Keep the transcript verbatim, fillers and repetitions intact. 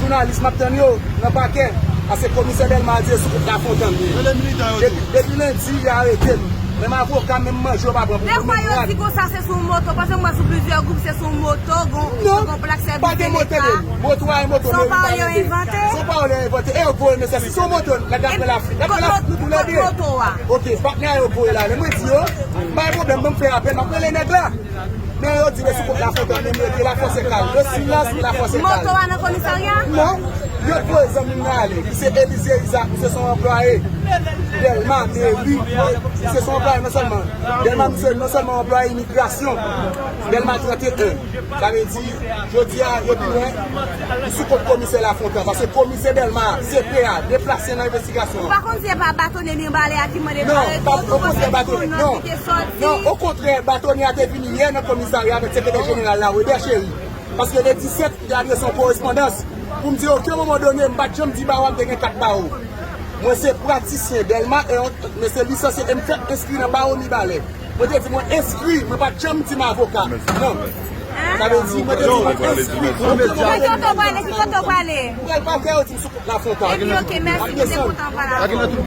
Jounalis, m ap tann yo nan pakè. Paske komisè Dèlma di se sou kont Lafontan li ye. Depi, depi lendi, y arete m. Menm avoka, menm manje, yo pa pran pou mwen. Dekwa yo di konsa se sou moto, paske m wè sou plizyè gwoup se sou moto, gon, gon plak sèvis de Leta. Non, pa gen moto, men moto a e moto meri pa rete. Se yon pawòl yo envante. Se yon pawòl yo envante. E yo voye mesaj, si se yon moto, nèg la pran Lafrik. Nèg la pran Lafrik, nou tou lè de. Kot moto a? Ok, patnè a yo voye la. Lè mwen di yo, pa gen pwoblèm, ban m fè apèl, m ap rele nèg la. Men yo di se sou kont Lafontan li mete, Lafòsèkal. Yo silans, Lafòsèkal. Moto a nan komisarya? Non. Yo voye zanmi m nan ale. Misye Elize Izaak, misye se yon anplwaye Dèlma, meri. Misye se yon anplwaye non sèlman Dèlma, misye non sèlman anplwaye imigrasyon Dèlma trannteyen. Sa vle di, jodi a, yo di mwen, li sou kont komisè Lafontan. Paske komisè Dèlma, C P A, deplase nan envestigasyon an. Ou pa konn si se pa batonye Mibalè a ki mande pou arete w, ou panse se sou non ki te sòti? Non, okontrè, batonye a te vini yè nan komisarya avèk sekretè jeneral la, Webè Cheri. Paske le disèt, m te adrese yon korespondans pou m di, oke, yon moman done, m pa t janm di bawo a m te gen kat bawo. Mwen se pratisyen Dèlma, e yon, men se lisansye, e m fèk enskri nan bawo Mibalè. Mwen te di mwen enskri, mwen pa t janm di m avoka. Non. Sa vle di, mwen te di mwen enskri. Ki kote w prale? Ki kote w prale? M pral pakè, yo di m sou Lafontan. Epi, oke, mèsi, m te kontan pale avè w.